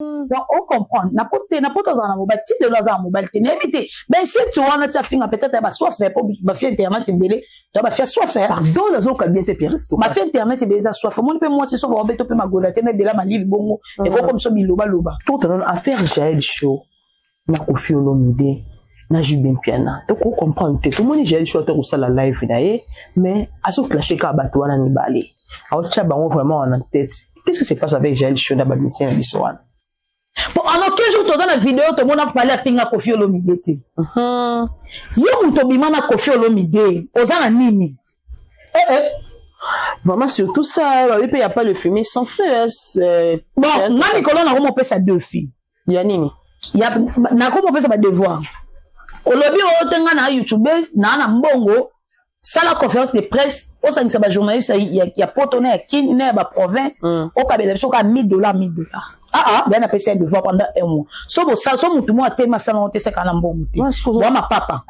Donc ocomprendre, na poto te, na poto azala na mobali ti lelo, aza na mobali te. Nayebi te bainsulte wana ti afinga, peut-être ya basoif, po bafia internet ebele to bafia soif. Pardon, nazoka bien te, Pierre. Bafia internet ebele eza soif. Omoni mpe mwasi so baobeto mpe magola te na ebela malili bongo, ekoko biso bilobaloba. Totana affaire Jael Show na Kofi Olomide na JB Mpiana, toko comprendre te. Tomoni Jael Show ate kosala live na ye, mais azoclashe kaka bato wana mibale, aotia bango vraiment wana tête. Qu'est-ce qui se passe avec Jael Show na bamusicien na biso wana? Po en aucun jour toza na video tomona Fally afinga Kofi Olomide te. Yo moto obima na Kofi Olomide, oza na nini? Eh, eh. Vraiment, surtout ça, il n'y a pas le fumée sans feu, hein. Bon, nga mikolo nakomopesa deux filles. Ya nini? Nakomopesa badevoir. Olobi oyo te, nga na youtubeuse naa na mbongo, sala conférence de presse, osangisa bajournaliste ya poto na ya Kini na ya baprovince, okabela biso kaka 1000 $, 1000 $. Ah, napesa ya devoir pendant un mois. So bosala so motu mo atemi asala ngo te, seka na mbongo te bwa mapapa.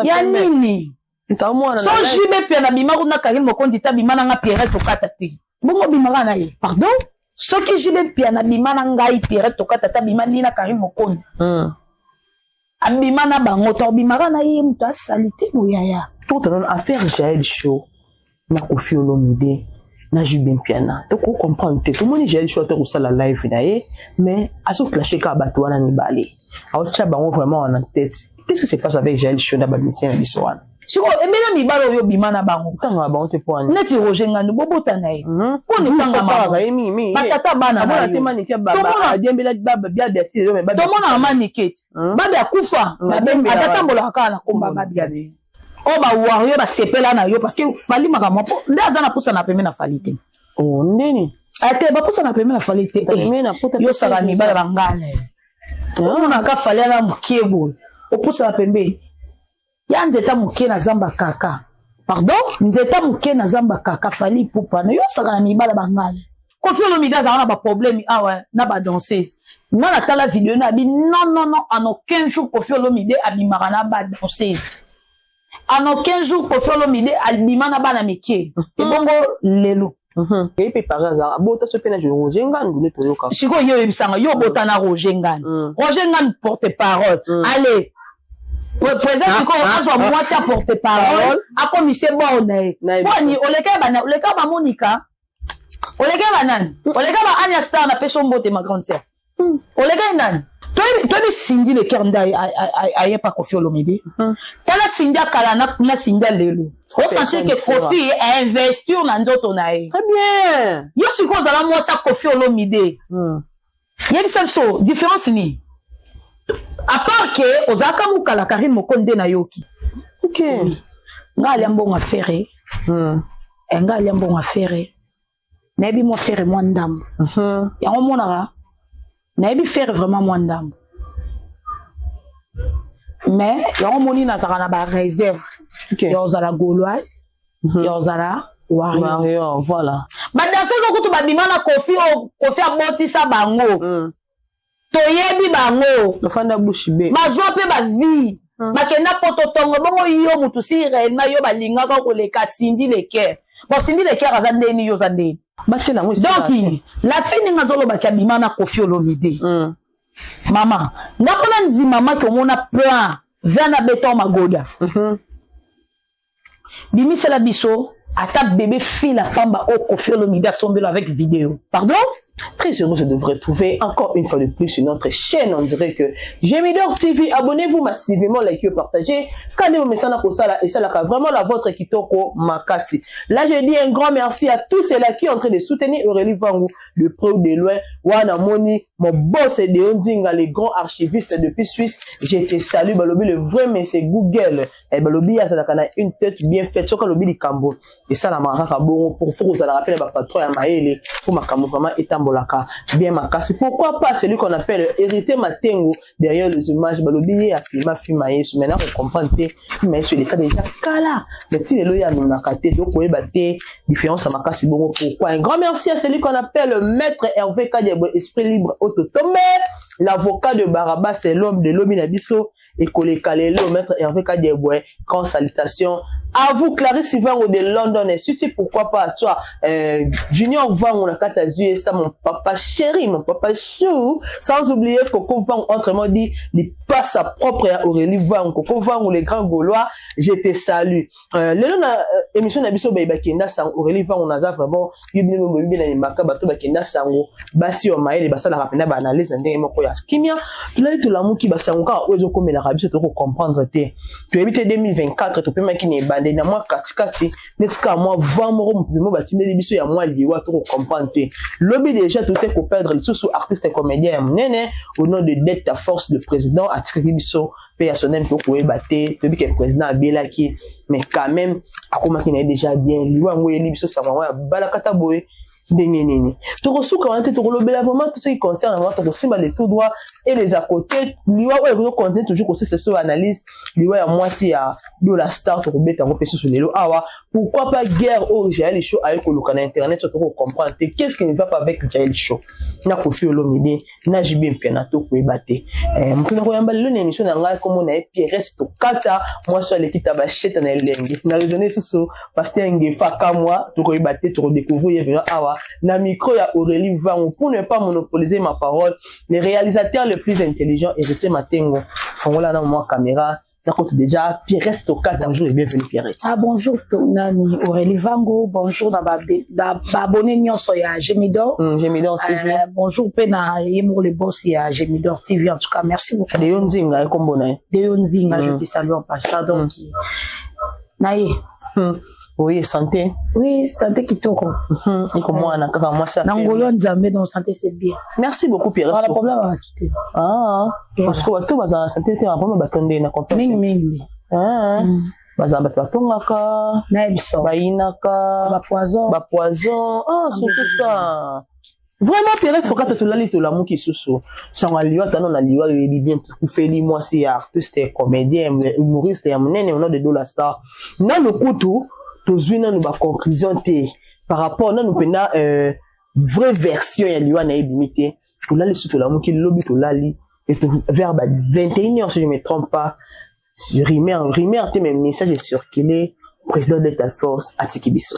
Ya nini? So JB mpe na bima kuna, Karine Mokonzi ta bima nanga, Pierrette Okata te, bongo bimaka na ye. Pardon? Soki JB mpe na bima na ngai, Pierrette Okata ta bima nini na Karine Mokonzi, abima na bango to obimaka na ye, moto asali te boyaya. Totana affaire Jael Show na Kofi Olomide na JB Mpiana, toko comprendre te. Tomoni Jael Show ate kosala live na ye, mais azoclashe kaka bato wana mibale, aotia bango vraiment wana tête. Qu'est-ce qui se passe avec Jael Show na bamusicien na biso wana? Sikoyo ebele mibale oyo obima na bango. Ntanga bango te, po ani? Neti Roger Ngandu, bobota na ye mpona etangama batata bana. Tomonaka Manike ti babi akufa, atatambolaka kaka na komba babi oyo bawario basepela na yo, parce que Fally makambo mpo nde aza na pusa na pembe na Fally te. Ndeni? Ate bapusa na pembe na Fally te. Yosaka mibala bangala, omonaka Fally ana mokie boye, opusa na pembeni ya nzeta moke na zamba kaka. Pardon? Nzeta moke na zamba kaka. Fally Ipupa na yosaka na mibala bangala. Kofi Olomide azalaka na baproblème awa na badanseuse. Nga natala video na abi: non, non, non, en aucun jour Kofi Olomide abimaka na badanseuse, en aucun jour Kofi Olomide abima na bana mike. Ebongo lelo? Ye mpe par hasard abota so mpe na Roger Ngandu nde toyoka. Sikoyo yo oyebisanga, yo obota na Roger Ngandu, Roger Ngandu porte parole. Allez, président sikoyo azwa mwasi ya porte parole, akomise bor na ye poni. Oleka bamonika, oleka banani, oleka ba Ania Star. Napesi yo mbote, ma grande sœur. Oleka nani? Toyebi Cindy Le Cœur nde ayepa Kofi Olomide. Tala Cindy akala na Cindy lelo, osentir ke Kofi ainvestir na nzoto na ye. Très bien. Yo sikoyo ozala mwasi ya Kofi Olomide, yebisa biso différence nini, à part ke ozalaka mokala Karine moko nde nayoki. Nga alia mbongo affaire, nga alia mbongo affaire, nayebi mwa Ferre mwa ndambo. Yango omonaka nayebi Ferre vraiment mwa ndambo, mais yango omoni nazalaka na baréserve ya ozala Gauloise, ya ozala Warrior. Voilà. Badanseuse okutu babima na Kofi oyo Kofi abotisa bango, toyebi bango. Bafanda bouche bée. Bazwa mpe bavie, bakenda poto ntongo. Bongo yo mutu, si réellement yo balingaka koleka Cindy Le Cœur, bon, Cindy Le Cœur aza ndeni, yo oza ndeni? Batela yango. Donc la fille, ndenge azolobaki abima na Kofi Olomide, mama nga mpona ndima maki omona plan vin na beton magoda, bimisela biso ata bébé fille na pamba oyo Kofi Olomide asombelo avec vidéo. Pardon? Très heureux de vous retrouver encore une fois de plus sur notre chaîne. On dirait que Gemidor TV. Abonnez-vous massivement, likez, partagez. Quand vous mettez ça, et ça, vraiment la vôtre kitoko makasi. Là, je dis un grand merci à tous ceux-là qui sont en train de soutenir Aurélie Vangou de près ou de loin. Wana Moni, mon boss est de Ondinga, le grand archiviste depuis Suisse. Je te salue, balobi, le vrai, mais c'est Google. Et balobi, ça a une tête bien faite. Soka lobi likambo. Et ça, la maraka bon, pour faut vous rappeler ba patron ya maele, pour makambo vraiment etambolaka bien makasi. Pourquoi pas celui qu'on appelle Hérité Matengo derrière les images, balobi ye afilma film ya Yesu. Maintenant on comprend te, film ya Yesu eleka déjà kala. Mais ti lelo ye amemaka te, tokoyeba te différence ya makasi bongo pourquoi. Un grand merci à celui qu'on appelle Maître Hervé Kadiabo, esprit libre Autotombe, l'avocat de Barabbas, c'est l'homme de l'homme na biso ekoleka lelo. Maître Hervé Kadiabwe, grande salutation. À vous, Clarisse Vango de London, et surtout pourquoi pas à toi, Junior Vango na kati ya USA, mon papa chéri, mon papa chou, sans oublier Coco Vango, autrement dit, il passe sa propre à Aurélie Vango, Coco Vango, les grands Gaulois, je te salue. Lelo na émission na biso baye bakenda sango, Aurélie Vango naza vraiment, yo bino boyebi na maka bato bakenda sango, basi yo mayele basalaka mpenza baanalyse na ndenge moko ya kimia. Tolali, tolamuki, basango kaka oyo ezokomelaka biso, tokocomprendre te. Toyebi te, 2024 topemaki na ebandeli, na mwa katikati neti kaka mwa vent moko mopepe mo batindeli biso ya mwa liwa, tokocomprendre te. Lobi déjà tote koperdre lisusu artiste comédien ya monene au nom de Delta Force. Le président atikaki biso mpe ya sonem, tokoyeba te. Toyebi ke président abelaki, mais quand même akomaki na ye déjà bien. Liwa yango eyeli biso sango yango ya balakata boye ndenge nini? Tokosuka wana te, tokolobela vraiment tout ce qui concerne vraiment, tokosimba les tout droit et les à côté. Liwa oyo ekozocontinue toujours kosisa biso analyse, liwa ya mwasi ya Dola Star, tokobeta yango mpe susu lelo awa. Pourquoi pas guerre oyo Jael Show aye koluka na internet, so tokocomprendre te. Qu'est-ce qui ne va pas avec Jael Show na Kofi Olomide na JB Mpiana? Tokoyeba te. Moto na koyamba lelo na émission na ngai, kombo na ye Pierres Tokata, mwasi oyo aleki ta basheta na elengi na raisonne susu, pasteur Ngefa Kamwa. Tokoyeba te, tokodécouvrir ye vraiment awa na micro ya Aurélie Vango. Pour ne pas monopoliser ma parole, le réalisateur le plus intelligent, Héritier Matengo, fongola na mwa caméra nakoto déjà. Pierrette Tokata, bonjour et bienvenue, Pierrette. Ah, bonjour nani Aurélie Vango, bonjour na baabonné nyonso ya Gemidor. Gemidor TV. Bonjour mpe na ye moko le boss ya Gemidor TV. En tout cas, merci beaucoup. Deyo Nzinga, ekombo na ye. Deyo Nzinga, je te salue en passant. Donc na ye. Oui, santé? Oui, santé kitoko. Ikomwana kaka mwasi. Na ngolo ya Nzambe, donc santé c'est bien. Merci beaucoup, Pierre. Voilà, problème bato te. Ah, parce que bato bazala na santé te, problème bato nde na comprendre. Mingi mingi. Ah, bazala bato batongaka. Nayebi so. Bayinaka. Bapoison. Bapoison, ah, surtout ça. Vraiment, Pierre Sokata, tolali, tolamuki lisusu sango ya liwa. Tano na liwa, oyebi bien, tokufeli mwasi ya artiste comédien humoriste ya monene au nom de Dola Star. Nanu kutu tozwi nanu baconclusion te par rapport nanu mpenza vraie version ya liwa na ye ebimi te. Tolali su, tolamuki lobi, tolali et vers ba 21 heures, si je me trompe pas, rumeur, rumeur te, mais message est circulé, président Delta Force atiki biso.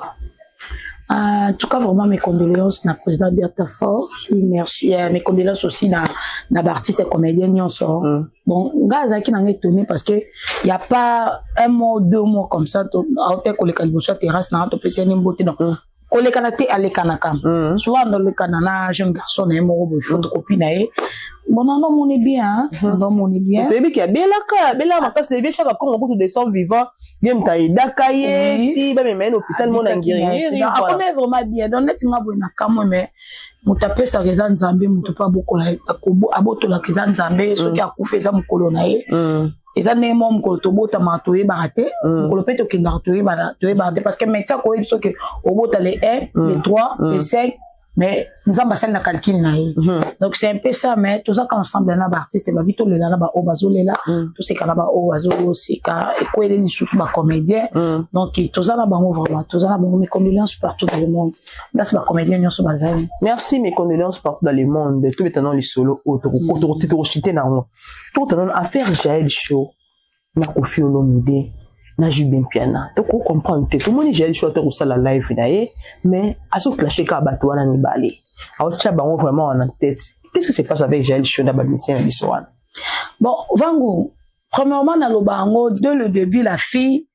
En tout cas, vraiment, mes condoléances na président Delta Force. Merci. Mes condoléances aussi na ba artiste et comédien nyonso. Bon, nga azalaki nanga étonné parce que y a pas un mois, 2 mois comme ça, aote koleka liboso ya terrasse na topesi ye mbote. Donc, kolekana te, alekanaka. Souvent ndolekana na jeune garçon na ye moko boye, photocopie na ye. Bon, nando omoni bien, nando omoni bien. Toyebi ke abelaka, abelaka makasi. Le vieux Chaka Kongo kutu, de son vivant, ye moto ayedaka ye ti bamema ye na hôpital mona Ngiringiri. Akomi vraiment bien. Donc neti nga boye na kamwe, mais moto apesaka eza Nzambe, moto mpe abotolaka eza Nzambe. Soki akufi, eza mokolo na ye. Eza ndenge moko mokolo tobotamaka toyebaka te, mokolo mpe tokendaka toyebaka te, parce que médecin akoyebi soki obota le 1, le 3, le 5, mais Nzambe asali na calcul na ye. Donc c'est un peu ça, mais tozaka ensemble na baartiste babi, tolela na baoyo bazolela, toseka na baoyo bazoseka. Ekweli lisusu bacomédien, donc toza na bango, vraiment toza na bango. Mes condoléances partout dans le monde, place bacomédien nyonso bazali. Merci, mes condoléances partout dans le monde. Tobeta nano lisolo oyo, tokochite nango, tokota nano affaire Jael Show na Kofi Olomide na JB Mpiana. Tokocomprendre te. Tomoni Jael Show ate kosala live na ye, mais azoclashe kaka bato wana mibale, aotia bango vraiment wana tête. Qu'est-ce qui se passe avec Jael Show na bamusicien na biso wana? Bon, vangu, premièrement naloba yango dès le début, la fille,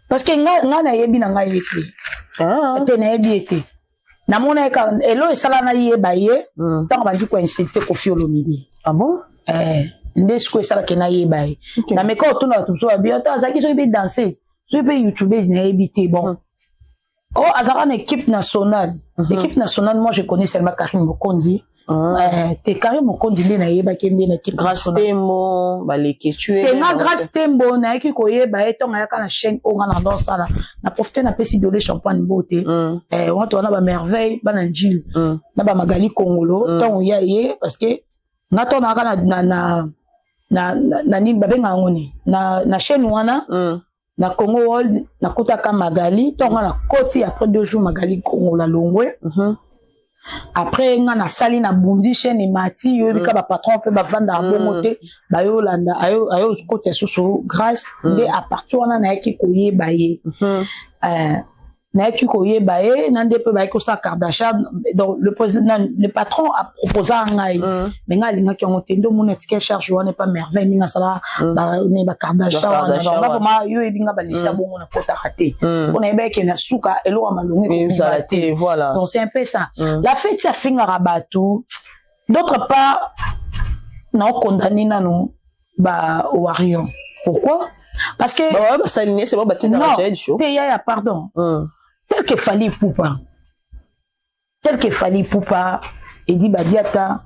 parce que nga nayebi na ngai ye te. Ah. Te, nayebi ye te. Namona ye kaka elo esala nayeba ye ntango bandi koinsulte Kofi Olomide. Ah bon? Eh, nde sikoyo esalaki nayeba ye. Nameka otuna bato mosusu, babi ata azalaki soki mpe danseuse, soki mpe youtubeuse, nayebi te. Bon, oh, azalaka na équipe nationale. Équipe nationale, moi je connais seulement Karine Mokonzi. Ah. Eh, te, Karine Mokonzi nde nayebaki, nde na équipe Grâce nationale. Tembo, baleki. Te, nga Grâce Tembo nayaki koyeba ye ntongo ayaka na chaîne oyo nga na ndosala. Na profite, napesi Dole Champagne mbote. Eh, wana towana bamerveille bana Njile na bamagali Kongolo. Ntongo ya ye, parce que nga ntongo nayaka na nini babengaka yango nini, na chaîne wana, na Congo World, nakutaka Magali. Ntongo nga nakoti, après 2 jours Magali Kongolo alongwe. Après nga nasali, nabundi, chaîne emati. Yoyebi ka bapatron mpe bavandaka bongo te, bayolanda ayokotisa susu grâce nde. À partir wana nayaki koyeba ye, nayaki koyeba ye na nde mpe bayaki kosala Kardashian. Donc le président, le patron aproposa ngai, mais ngai alingaki yango te. Nde omoni atika charge wana epa Merveille, ndenge asala ne baKardashian wana. Donc nga vraiment, yo yebi nga, balisa bongo nakotaka te, mpo nayeba eke na suka eloko ya malongo ekobima te. Voilà. Donc c'est un peu ça. La fête afingaka bato. D'autre part, naokondani nanu ba Warrior. Pourquoi? Parce que Bah ouais, basali c'est bon, batindaka Jael Show. Te yaya, pardon. Tel que Fally Ipupa, tel que Fally Ipupa, Edi Badiata,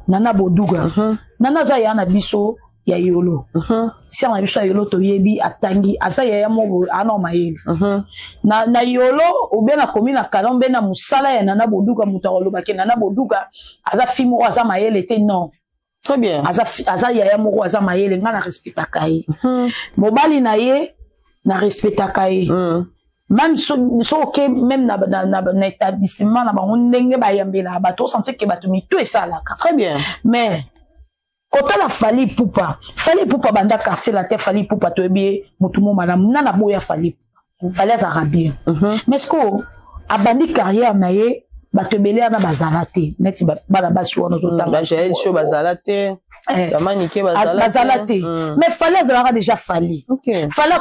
Nana Boduga. Nana aza yaya na biso ya Yolo, sœur na biso ya Yolo. Toyebi, atangi, aza yaya moko ana mayele na Yolo obe na komi na kala mbe na mosala ya Nana Boduga. Moto akolobake Nana Boduga aza fi moko aza mayele te, non. Très bien. Aza yaya moko aza mayele, ngai na respectaka ye. Mobali na ye, na respectaka ye. Même so oke même na établissement na bango, ndenge bayambelaka bato, osentir ke bato mito esalaka. Très bien. Mais kotala Fally Ipupa, Fally Ipupa banda Quartier Latin, Fally Ipupa toyebi ye motu mo malamu. Nana boya Fally Ipupa, Fally azalaka bien. Mais ce abandi carrière na ye, bato ebele wana bazala te, neti bana basi wana ozotanga. Bajael Show bazala te. Bamanike bazala te. Mais Fally azalaka déjà Fally. Fally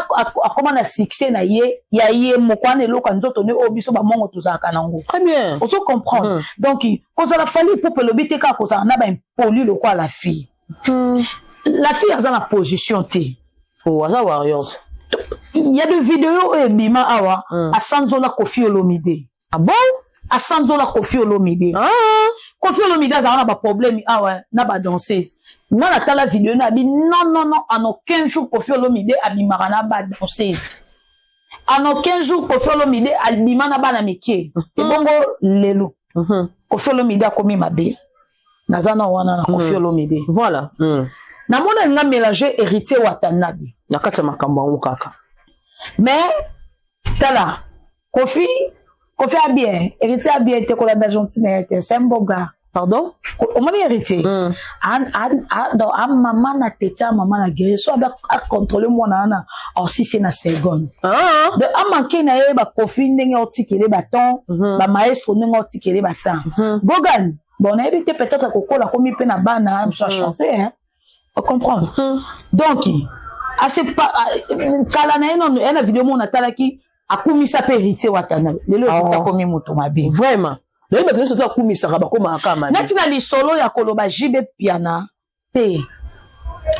akóma na succès na ye ya ye moko wana, eloko ya nzoto nde oyo biso bamongo tozalaka nango. Très bien. Ozo comprendre? Donc kozala Fally Ipupa elobi te kaka kozala na baimpoli lokola la fille. La fille aza na position te. Oh, aza Warriors. Il y a des vidéos oyo ebima awa, asanzola Koffi Olomide. Ah bon? Asanzola Koffi Olomide. Koffi Olomide azalaka na baproblème awa na badanseuse. Nga natala video na abi: non, non, non, en aucun jour Koffi Olomide abimaka na badanseuse, en aucun jour Koffi Olomide abima na bana mike. Ebongo lelo Koffi Olomide akomi mabe? Naza na wana na Koffi Olomide. Voilà. Namona nga mélange Héritier Watanabe na kati ya makambo yango kaka. Mais tala Koffi, Koffi abien, Héritier abien te. Kolanda gentil na ye te, c'est un beau gars. Pardon? Omoni Héritier, donc amama na tete, amama na guerrier, so abe acontrôle mwana wana, aosise na seconde. Donc amanke na ye baKoffi ndenge aotikele baton, bamaestro ndenge aotikele batan. Bogan, bon, nayebi te, peut-être kokola komi mpe na bana moso achance, hein, ocomprendre? Donc ase kala na ye nano ye na video moko natalaki, akumisa mpe Héritier Watanabe. Lelo Héritier akomi moto mabe. Vraiment, nayebi bato nyonso to akumisaka bakomaka kaka mabe. Neti na lisolo ya koloba JB Mpiana te.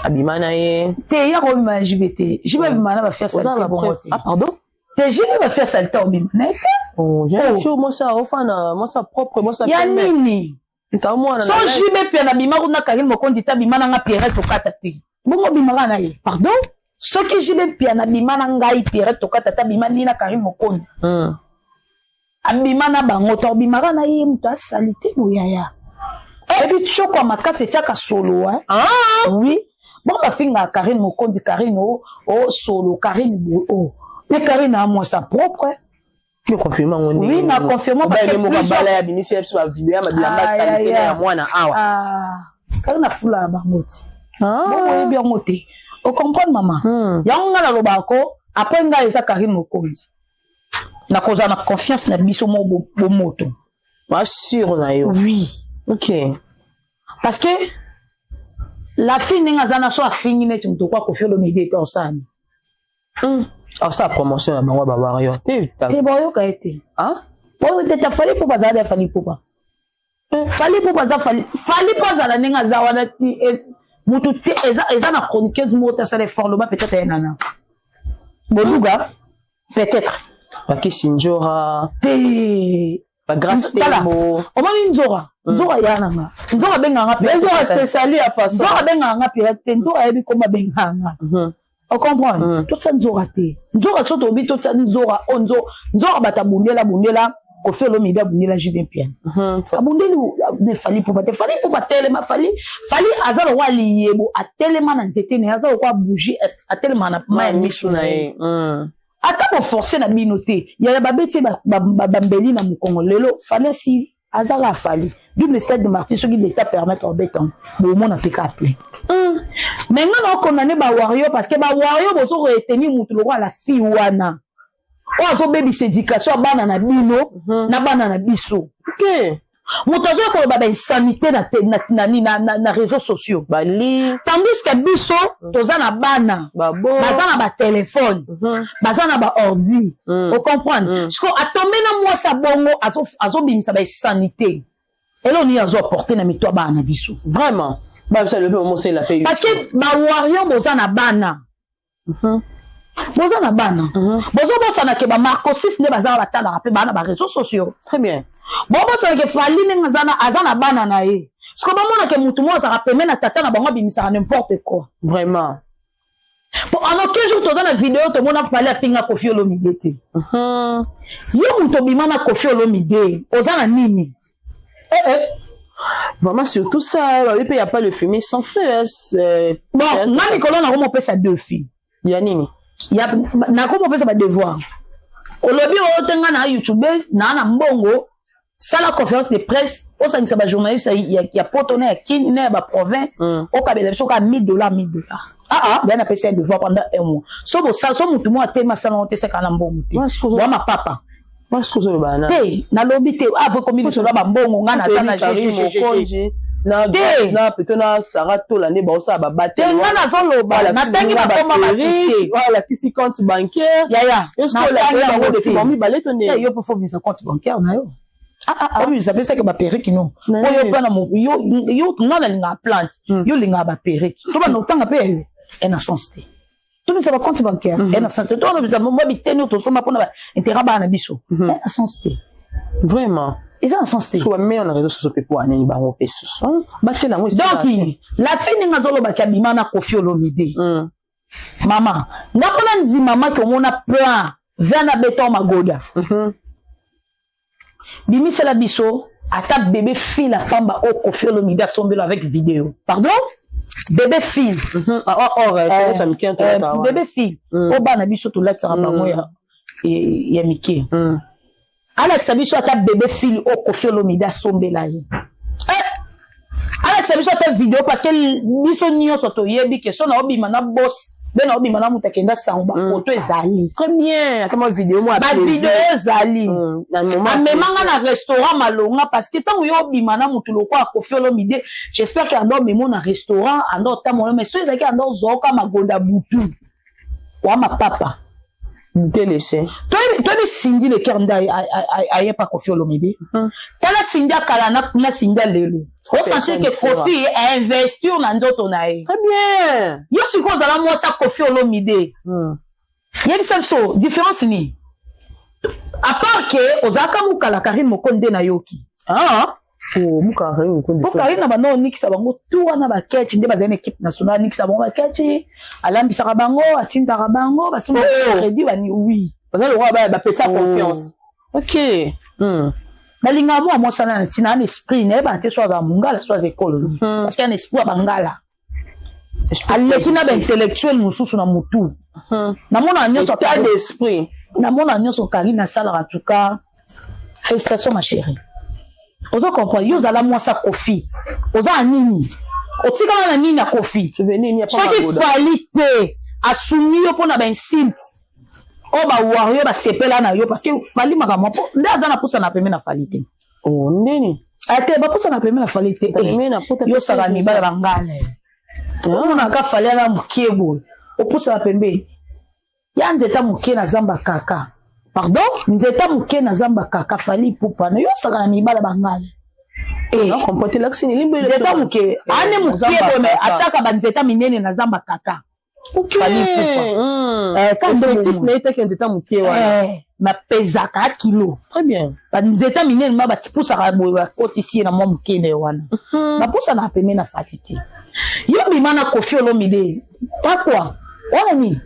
Abima na ye. Te, ya kobima na JB te. JB abima na bafia saleté bongo te. Ah, pardon. Te, JB bafia saleté obima na ye te. Chaud, mwasi ofana, mwasi propre, mwasi ya nini? Mwana. So JB Mpiana abima kuna, Karine Mokonzi te abima nanga, Pierrette Okata te. Bongo obimaka na ye? Pardon? Soki JB Mpiana abima na ngai, Pierrette Okata te abima ndi na Karine Mokonzi, abima na bango to obimaka na ye? Moto asali te boyaya, ebi tioko ya makasi etiaka solo. Oui, bon, bafingaka Karine Mokonzi, Karine o solo, Karine boye o, mais Karine a mwasa propre. Confirme yango? Oui, na confirme. Moko ya bimisi biso bavideo ya mabilamba asali te ya mwana awa. Karine afula ya bango ti bongo, oyebi yango te, ocomprendre mama? Yango ngai nalobaka ko après ngai eza Karine Mokonzi, nakozala na confiance na biso mo bomoto. Basure na yo? Oui. Parce que la fille, ndenge aza na so, afingi neti moto okwa Koffi Olomide ete osani. Osala promotion na bango baWarrior te. Te, baoyoka ye te. Oyo te ta Fally mpo bazala ya Fally Ipupa. Fally mpo aza Fally, Fally mpo azala ndenge aza wana ti motu te. Eza na chroniqueuse moko te asala effort. Loba peut-être ye nana Boluga peut-être. Bakisi Nzora. Te. Bagrâce Tembo. Omoni Nzora, Nzora ya nanga, Nzora abengaka nga. Nzora, je te salue à passant. Nzora abengaka nga pirate te. Nzora ayebi kombo abengaka nga, ocomprendre? Totya Nzora te. Nzora so tobi totya Nzora o Nzora bato abundela, abundela Koffi Olomide, abundela JB Mpiana, abundeli ne Fally Ipupa te. Fally Ipupa atelema, Fally, Fally aza lokwa liyebo atelema na nzete na ye, aza lokwa bougie atelema na mai ya miso na ye. Ata boforce na bino te, yaya, babeti ye bambeli na mokongo. Lelo Fally asili. Aza kaka Fally. Double stade de martyr, soki l'État permettre obeta, bomona mpe kaka plein. Mais nga na okondane bawario, parce que bawario bozo retenir mutu lokola la fille wana oyo azobebisa éducation ya bana na bino na bana na biso. Moto azoya koloba bainsanité na réseaux sociaux, bali tandis que biso toza na bana, babo baza na batelefone, baza na baordi. Ocomprendre? Siko atombe na mwasi abongo, azobimisa bainsanité. Eloko nini azo apporte na mito ya bana na biso? Vraiment, babisa lobi momosela mpe. Parce que bawario boza na bana, boza na bana, bozobosana ke bamarcosis nde baza batalaka mpe baa na baréseaux sociaux. Très bien. Bobosana ke Fally ndenge aza na bana na ye. Siko bamona ke motu moko azalaka peme na tata na bango, abimisaka n'importe quoi. Vraiment. Po en aucun jour toza na video tomona Fally afinga Kofi Olomide te. Yo moto obima na Kofi Olomide, oza na nini? Eh, eh. Vraiment, surtout ça, il n'y a pas le fumée sans feu, hein. Bon, nga mikolo nakomopesa deux filles. Ya nini? Ya nakomopesa badevoir. Olobi oyo te, nga na youtubeuse naa na mbongo, sala conférence de presse, osangisa bajournaliste ya poto na ya Kini na ya baprovince, okabela biso kaka 1000 $, 1000 $. Ah ah. Ngai napesi ya devoir pendant un mois. So bosala, so motu moko atemi asala ngo te, seka na mbongo te. Wa mapapa. Mwasi kozoloba na te, nalobi te apres komi lisolo ya bambongo. Nga naza na Mokonzi na Te. Na plutôt na Sara Tola nde baosala te. Nga nazoloba, natangi bakoma bato te. Alakisi compte bancaire. Yaya, natangi yango te. Mibale to nde. Yo mpo fo bimisa compte bancaire na yo, obimisa mpe seke baperruque no oyo mpe na yo. Nga nalingaka plante, yo olingaka baperruque. To banda otanga mpe ya yo ena sens te. Tobimisa bacompte bancaire ena sens te. Tolobisa mwa biteni oyo tosomba mpona baintérêt bana na biso ena sens te. Vraiment. Eza na sens te. So bameya na réseau sociaux mpe po anini bango mpe susu batela yango. Donc la fille, ndenge azolobaki abima na Kofi Olomide, mama, nga mpona ndima maki omona plan vert na beton magoda, bimisela biso ata bébé fille pamba oyo Kofi Olomide asombelo avec vidéo. Pardon? Bébé fille. Or Bébé fille oyo bana biso tolatisaka bango ya mike. Alakisa biso ata bébé fille oyo Kofi Olomide asombela ye, alakisa biso ata video, parce que biso nyonso toyebi ke so na obima na boss mpe na obima na moto akenda sango, bafoto ezali. Très bien, ata mwa video mwa. Bavideo ezali. Amemanga na restaurant malonga, parce que ntango yo obima na motu lokola Kofi Olomide, j'espère ke ando omemo na restaurant, ando otambola. Mais so ezalaki ando ozooka magonda butu wa mapapa. Telese. Toyebi Cindy Le Cœur nde ayepa Kofi Olomide. Tala Cindy akala na Cindy lelo, osentir ke Kofi ainvestir na nzoto na ye. Très bien. Yo sikoyo ozala mwasi ya Kofi Olomide, yebisa biso différence nini, à part ke ozalaka mokala Karine moko nde nayoki. Ah, mokala Karine Mokonzi. Po Karine na bando onikisa bango tu wana baketch nde bazali na équipe nationale, anikisa bango baketch, alambisaka bango, atindaka bango basomba crédit bani, oui. Baza lokola bapetisa confiance, ok. Nalingaka mwa mwasi wana na ntina ana esprit, nayebaka te so azala mongala, so aza ekolo, parce que ana esprit ya bangala, aleki na baintellectuel mosusu na motu. Namona nyonso. État d'esprit. Namona nyonso Karine asalaka. En tout cas, félicitation ma chérie. Ozo comprendre, yo ozala mwasi ya Kofi, oza na nini? Otikala na nini ya Kofi? Soki Fally te asungi yo mpona bainsulte oyo bawario basepela na yo, parce que Fally makambo mpo nde aza na pusa na pembe na Fally te. Oh, ndeni? Ate bapusa na pembe na Fally te. Yosaka mibala bangala, omonaka Fally ana mokie boye, opusa na pembe ya nzeta mokie na zamba kaka. Pardon? Nzeta moke na zamba kaka, Fally Ipupa na yosaka na mibala bangala. Nzeta moke ane mokie boye, me atiaka banzeta minene na zamba kaka. Fally Ipupa. Effectif na ye taki nzeta moke wana. Mapezaka kilo. Très bien. Banzeta minene ma bapusaka boye, bakotisi ye na mwa moke na ye wana, bapusana pembe na Fally te. Yo bima na Kofi Olomide takwa wana nini?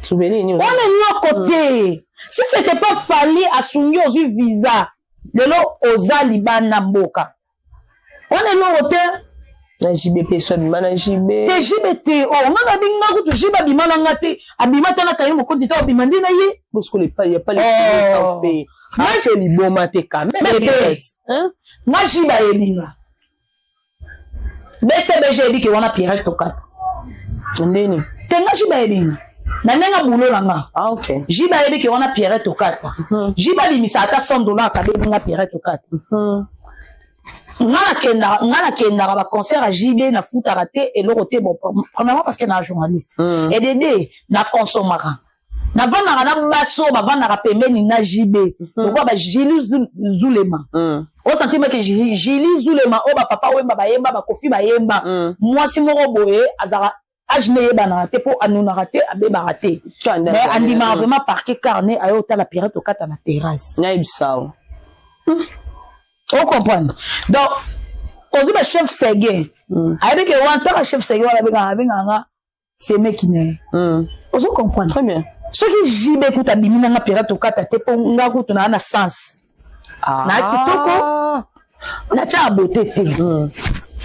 Souvenir nini? Wana eloko te. Si c'était pas Fally asungi, ozwi visa, lelo oza libanda mboka, wana eloko te. Na JB mpe so abima na JB. Te, JB te. O nga na binga kutu JB abima na nga te, abima te na Karine Mokonzi te, obima nde na ye. Bosiko, le pas, y a pas les sans fait. Ache liboma te quand même. Bébé. Nga JB ayebi nga. BCBG eyebi ke wana Pierrette Tokata. Ndeni? Te nga JB ayebi nga. Na ndenge boulot na nga. Ah, okay. JB ayebi ke wana Pierrette Tokata. JB abimisa ata 100 $ akabeli nga Pierrette Tokata. Nga nakendaka ba concert ya JB, nafutaka te eloko te. Bon, premièrement parce que na journaliste. Et de deux, na consommaka. Navandaka na basi oyo bavandaka pembeni na JB, lokola bajili Zulema. Osanti meke Jili Zulema oyo bapapa Oyemba bayemba, bakofi bayemba. Mwasi moko boye azalaka age ne eyebanaka te, mpo anunaka te, abebaka te, mais andimaka vraiment parke carne aye otala Pirate Okata na terrasse. Nayebisao. Ocomprendre? Donc ozwi bachef Seguin, ayebi ke wana ntaka chef Seguin wana abengaka nga semeki na ye. Ozo comprendre? Très bien. Soki JB kuta abimi nanga Pirate Okata te, mpo nga kutu naa na sens na kitoko, natya beauté te.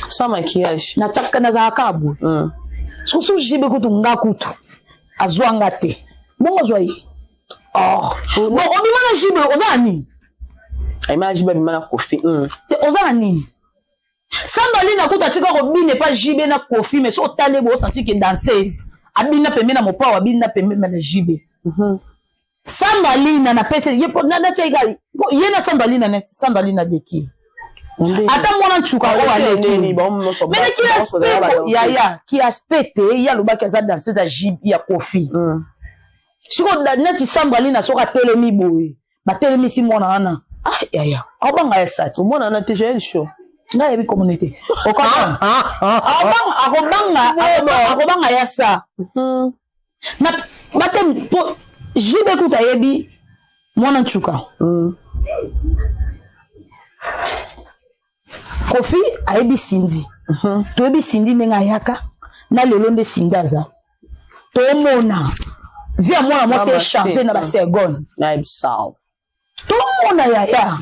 Sans maquillage. Natiaka, nazalaka kaka boye. Soki JB kutu, nga kutu azwanga te, bongo azwa ye. Or bon, obima na JB, oza na nini? Ayima JB, abima na Kofi. Te, oza na nini? Sandalina kuta atika kobina epa JB na Kofi, mais so otali boye, osanti ke danseuse abina pembe na Mopao, abina pembe na JB. Sandalina napesi ye natiaka ye na Sandalina neti Sandalina leki ata mwana ncuka oyo aleki, mais ki aspect yaya, ki aspect te. Ye alobaki aza danseuse ya JB, ya Kofi. Sikoyo neti Sandalina, soki atelemi boye, batelemisi mwana wana, ah yaya, aobanga ya sati. Omona wana te, Jael Show. Ngai yebi komona te. Akobanga ya sa na bate po JB kuta ayebi mwana ncuka. Kofi ayebi Sindi. Toyebi Sindi ndenge ayaka na lelo nde Sindi aza. Tomona vie ya mwana mwasi echange na baseconde. Tomona yaya,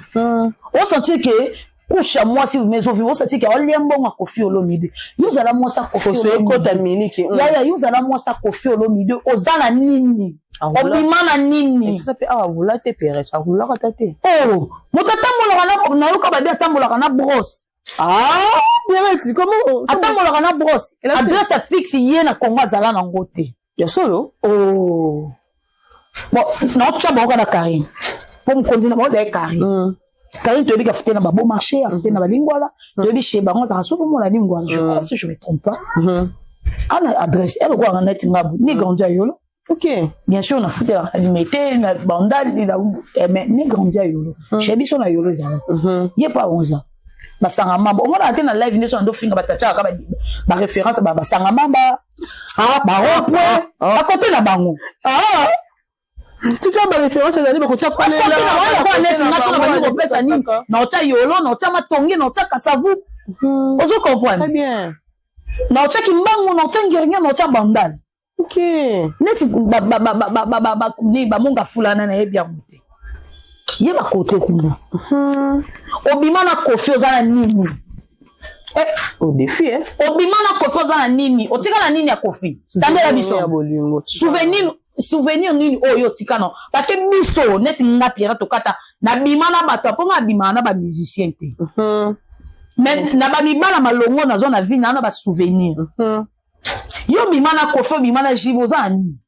osentir ke kusha mwasi mezovi, osentir ke aolia mbongo ya Kofi Olomide. Yo ozala mwasi ya Kofi, ekota miliki. Yaya, yo ozala mwasi ya Kofi Olomide, oza na nini? Obima na nini? Eza mpe awa avula te, Perete avulaka ta te. Oh, moto atambolaka, nayoka babi atambolaka na brosse. Ah, Perete, comment? Atambolaka na brosse. Adresse fixe ye na Congo azala nango te. Ya solo? Oh bon, naotya bango kaka na Karine, mpo mokonzi na bango ezali Karine. Karine toyebi afute na babo marché, afute na balingwala. Toyebi chez bango azalaka soki omona lingwala, je crois, si je me trompe pas, ana adresse elokwaka neti ngabu ni grandi ya Yolo. Bien sûr nafutelaka Limete na Bandali, mais ni grandi ya Yolo, chez biso na Yolo ezala ye mpo abonza basanga mamba. Omonaka te na live nyonso nandofinga bato, atiaka baréférence, basanga mamba, barond-point, bakote na bango. Titia baréférence ezali bakotia. Kolela neti nga so na bandi kopesa nini, na otya Yolo, na otya Matonge, na otya Kasavu, ozo comprendre? Na otya Kimbangu, na otya Ngeringa, na otya Bandal. Neti bamonga fulana, nayebi yango te. Ye bakote kuna, obima na Kofi, oza na nini? Au défi, eh? Obima na Kofi, oza na nini? Otika na nini ya Kofi? Tandela biso souvenir. Souvenir nini oyo otika? No, parce que biso neti nga Pierre Tokata, nabima na bato mpo nga abimaka na bamusicien te, mais na bamibala malongo nazwa na vie naa na basouvenir. Yo obima na Kofi, obima na JB, oza na nini?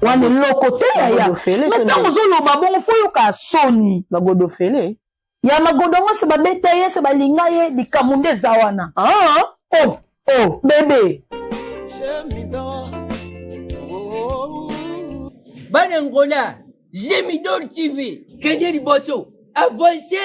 Wana eloko te yaya. Mais ntango ozoloba bongo, fo yoka soni. Bagodofele. Ya magodo yango se babeta ye, se balinga ye, likambo nde eza wana. Ah. Oh oh bebe. Bana Ngola, Gemidor TV kende liboso, avance.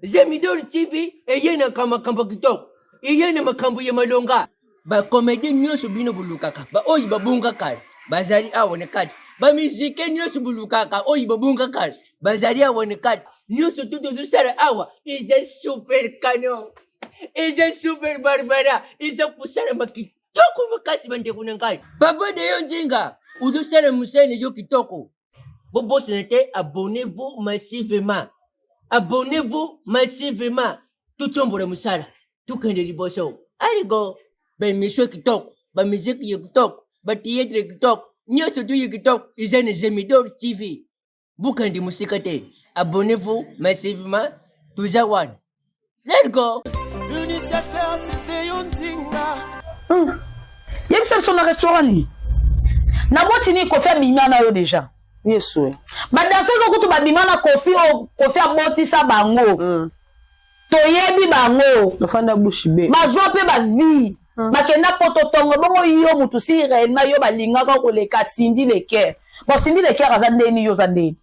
Gemidor TV eye na makambo kitoko, eye na makambo ya malonga. Bacomédien nyonso bino bolukaka, baoyo babunga kala, bazali awa na kati. Bamizike nyonso bolukaka, oyo babunga kala, bazali awa na kati. Nyonso tu tozosala awa eza super canon, eza super barbara, eza kosalama kitoko makasi. Bandeko na ngai, papa Deyo Nzinga ozosala mosala na yo kitoko. Bobosana te, abonnez-vous massivement, abonnez-vous massivement. Totombola mosala, tokende liboso. Aligo baémission kitoko, bamiziki ya kitoko, bathéâtre kitoko, nyonso tu ya kitoko eza na Gemidor TV. Bokende mosika te, abonnez-vous massivement. Toza wana. Let's go. L'initiateur c'était yo Nzinga. Yebisa biso na restaurant nini? Na boîte nini Koffi abima na yo déjà? Yesu. Ba danseuse kutu babima na Koffi oyo Koffi abotisa bango. Toyebi bango. Bafanda bouche bée. Bazwa pe ba vie. Bakenda poto tongo bongo yo mutu si réellement yo balingaka koleka Cindy Le Cœur. Bon Cindy Le Cœur aza ndeni yo oza ndeni.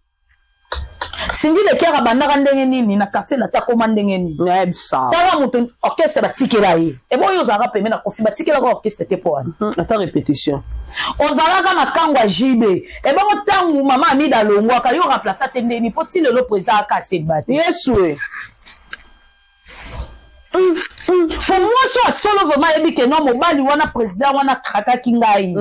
Cindy Le Cœur abandaka ndenge nini na quartier na takoma ndenge nini? Nayebisa. Tala mutu orchestre batikela ye. Ebo yo ozalaka pembeni na Koffi batikelaka orchestre te po wana. Ata répétition. Ozalaka na kango ya JB. Ebongo tangu mama Amida alongwaka yo remplacer te ndeni po ti lelo président aka aseba te. Yesu e. Po mwasi oyo solo vraiment ayebi ke non mobali wana président wana krakaki ngai.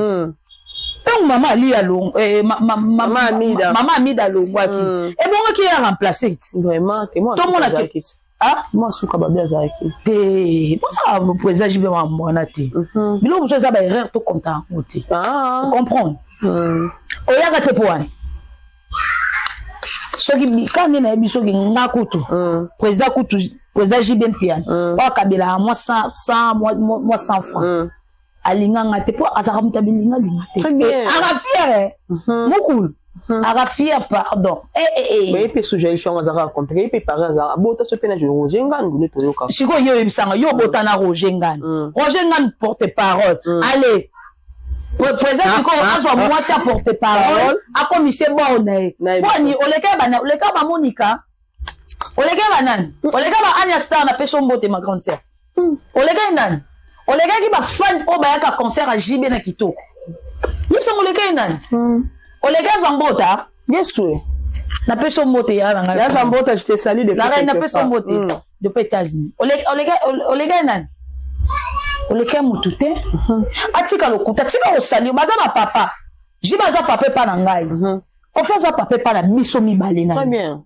Tangu mama Ali along Mama Amida. Mama Amida alongwaki. Ebongaki ye remplacer ti. Vraiment, te moi. Tomona ke ah Moi suka babi azalaki. Te botala président JB mwana te. Biloko mosusu eza ba erreur to compte yango te. Comprendre. Oyaka te po wana. Soki ka nde nayebi soki nga kutu président kutu président JB Mpiana oyo akabelaka mwa 100 mwa 100 francs. Alinganga te po azalaka moto abilinga linga te. Très bien. Aka fier mokulu. Aka fier pardon. Mais ye mpe sujet échange azalaka compliqué, ye mpe pari azalaka bota so mpe na Roger Ngandu nde toyoka. Sikoyo ye oyebisanga yo bota na Roger Ngandu. Roger Ngandu porte parole. Allez. Président sikoyo azwa mwasi ya porte parole akomise bord na ye. Poni oleka bana oleka ba Monica. Oleka ba nani? Oleka ba Anya Star na peso mbote ma grande sœur. Oleka nani? Olekaki ba fan oyo bayaka concert ya JB na kitoko. Yebisa oleka nani? Oleka Zambota. Yesu. Na peso mbote ya na ngai. Ya Zambota, je te salue depuis. La reine na peso mbote depuis États-Unis. Oleka nani? Oleka mutu te. Atika lokuta, atika kosali, baza ba papa. JB aza papa epa na ngai. Koffi aza papa epa na biso mibale na. Très bien.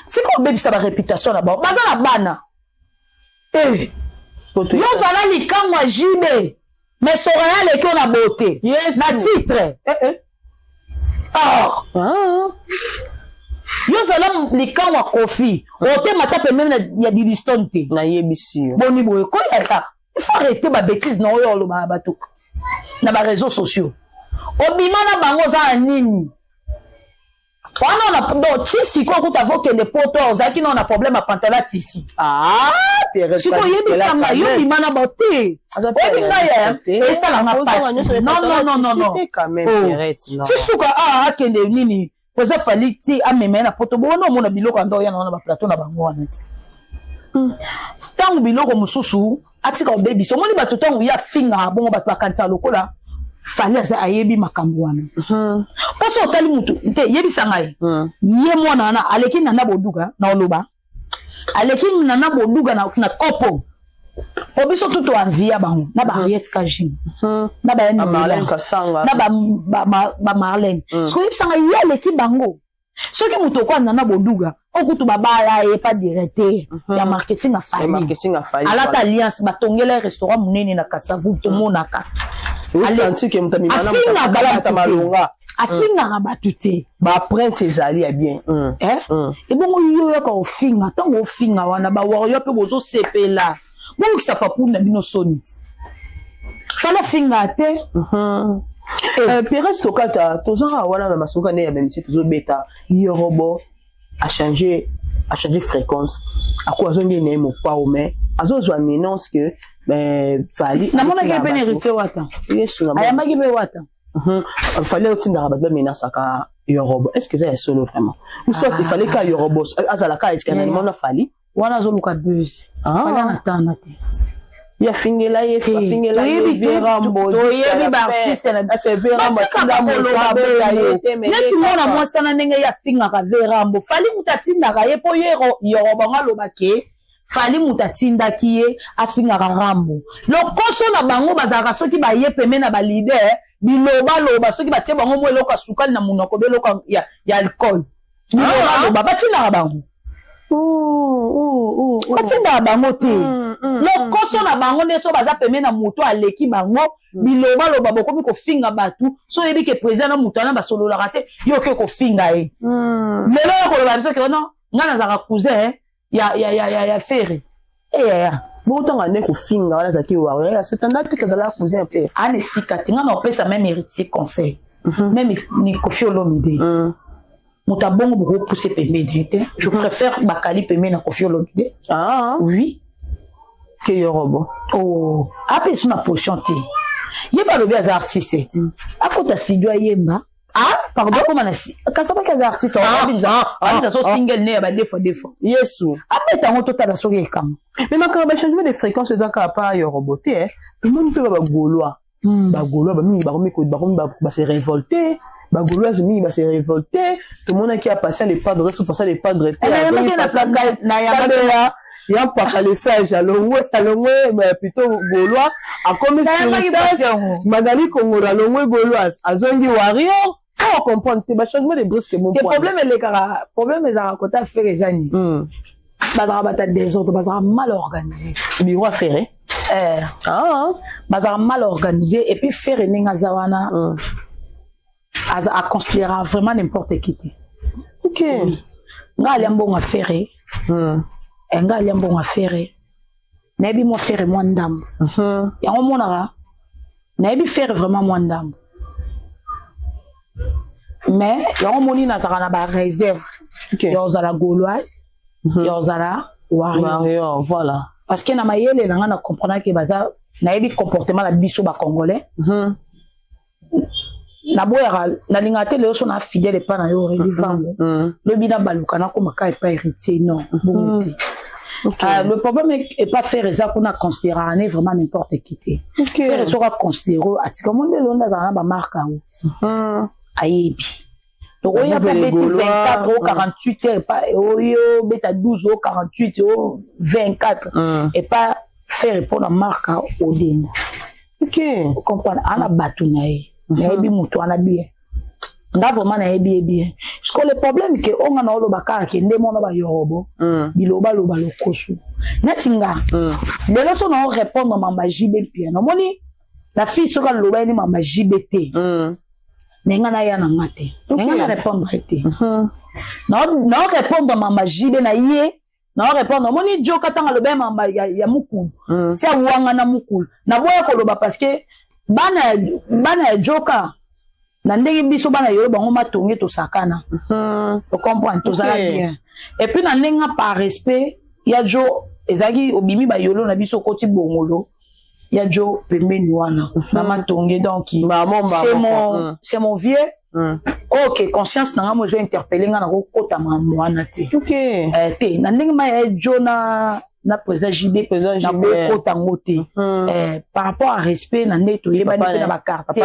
Tika obebisa ba réputation na bango. Baza na bana. Yo zala likango ya JB. Mais Soraya aleki yo na beauté. Yes. Na titre. Oh. Yo zala likango ya Koffi. Ote mata pembeni ya Didistone te. Nayebisi yo. Boni boye koyaka. Il faut arrêter ba bêtises na oyo oloba bato na ba réseaux sociaux. Obima na bango za nini? Wana na donc ti sikoyo kuta vokende poto ozalaki na na problème ya pantalon ya tissu. Ah, Pierre. Sikoyo oyebisanga yo bima na bango te. Oyebi ngai esalanga pasi. Non non non non non. Ti suka akende nini? Poza fali ti amema ye na poto bongo omona biloko ando ya na ba plateau na bango wana ti. Tango biloko mosusu atika obebisa omoni bato ntango ya finga bongo bato bakanisa lokola Fally aza ayebi makambo wana. Poso otali mutu te yebisa ngai. Ye mwana wana aleki Nana Boduga na oloba. Aleki Nana Boduga na kopo. Po biso tout to envia bango na ba Harriet Kajim. Na ba Marlène Kasanga. Na ba Marlène. Soki yebisa ngai ye aleki bango. Soki mutu okwa Nana Boduga okutu babala ye pas directeur ya marketing a Fally. Marketing a Fally. Alata alliance batongela restaurant munene na Kasavu tomonaka. Afingaka bato te. Ba prince ezali ya bien. Ebongo yo yoka ofinga ntango ofinga wana ba warrior pe bozosepela. Bolukisa papu na bino soni. Fally afinga te. Pierre Sokata tozanga wana na masuka ne ya bemisi tozobeta Yorobo a changé fréquence. Ako azongi na mo pao mais azozwa menace que Fally namonaki pe na héritier wata. Yesu na ayambaki pe wata. Fally otindaka bato bamenace aka Yorobo. Est-ce que ça est solo vraiment? Ou soit il fallait ka Yorobo azalaka éternellement na Fally. Wana azoluka buzz. Fally anatanda te. Ya fingela ye, fingela ye, Verambo. Toyebi ba artiste na batika koloba bongo. Neti mwana mwasi wana ndenge ye afingaka Verambo. Fally mutu atindaka ye po ye Yorobo ngo aloba ke Fally mutu atindaki ye afingaka Rambo. Lokoso na bango bazalaka soki baye peme na ba leader biloba loba soki batie bango mwa eloko ya sukali na monoko be eloko ya alcool. Biloba loba batindaka bango. Batindaka bango te. Lokoso na bango nde so baza peme na moto aleki bango biloba loba bokomi kofinga bato so oyebi ke président na moto wana basololaka te yo oke kofinga ye. Lelo yo koloba biso ke non nga nazalaka cousin. Ya ya ya ya ya Ferre. Eh yaya. Botanga nde kofinga wana azalaki warrior ya setanda te, azalaka cousin ya Ferre. Ana esika te, nga na opesa même héritier conseil. Même ni Koffi Olomide. Moto abongo bokopuse pembeni te. Je préfère bakali pembeni na Koffi Olomide. Ah. Oui. Ke yorobo. Oh, ape na position te. Ye balobi aza artiste te. Akota studio ayemba. Ah, pardon. Akoma na kasabaki aza artiste. Abimisa so single ne ya ba deux fois deux fois. Yesu. Abeta yango totala soki ekanga. Mais makambo ba changement de fréquence eza kaka pa yorobo te. Tomoni mpe ba bagaulois. Bagaulois bamingi bakomi base révolté. Bagauloise mingi base révolté. Tomonaki ya Patient le Padre, so Patient le Padre te. Ya mpaka le sage alongwe plutôt gaulois, akomi Magali Kongolo, alongwe gauloise, azongi warrior. Po comprendre te, bachangement de brusque. Bon, problème elekaka, problème ezalaka kota Ferre eza nini? Bazalaka bata désordre, bazalaka mal organisé. Bureau Ferre. Eh, ah. Bazalaka mal organisé et puis Ferre ndenge aza wana, aza aconsidérera vraiment n'importe qui te. Oui. Nga alia mbongo Ferre, nga alia mbongo Ferre, nayebi mwa Ferre mwa ndambo. Yango omonaka nayebi Ferre vraiment mwa ndambo, mais yango omoni nazalaka na baréserve ya kozala gauloise, ya kozala warrior. Voilà. Parce que na mayele na nga na comprendre ke baza, nayebi comportement na biso bacongolais. Naboyaka, nalingaka te lelo so na fidèle epa na yo Aurélie Vango, lobi nabaluka nakoma ka epa héritier. Non, bongo te. Le problème epa Ferre eza kuna, considéraka ne vraiment n'importe qui te. Ferre soki aconsidéré, atika mo nde lelo nde azala na bamarke yango, ayebi. Donc oyo mpe beti 24 o 48 heures epa oyo beta 12 o 48 o 24 epa Ferre mpona marke odenda. Comprendre, ana bato na ye, nayebi moto wana bien, nga vraiment nayebi ye bien. Siko le problème ke oyo nga na oloba kaka ke nde mona bayorobo bilobaloba lokoso neti nga lelo so na orépondre mamba JB Mpia, namoni la fille soki aloba ye ni mamba JB te, me nga naya na nga te, me nga na répondre te, na orépondre mamba JB na ye, na orépondre. Omoni joka ntango aloba ye mamba ya mokulu ti awanga na mokulu, naboya koloba parce que bana ya joka na ndenge biso bana yoyo bango matonge tosakana, ocomprendre, tozala bien. Et puis na ndenge par respect ya jo ezalaki obimi bayolo na biso, okoti bongolo ya jo pembeni wana na matonge, donc c'est mon vieux. Ok, conscience na nga mo ezo interpelle nga na kokota makambo wana te. Te, na ndenge ma ya jo na président JB, nakokota yango te par rapport à respect na ndenge toyebani mpe na baquartier.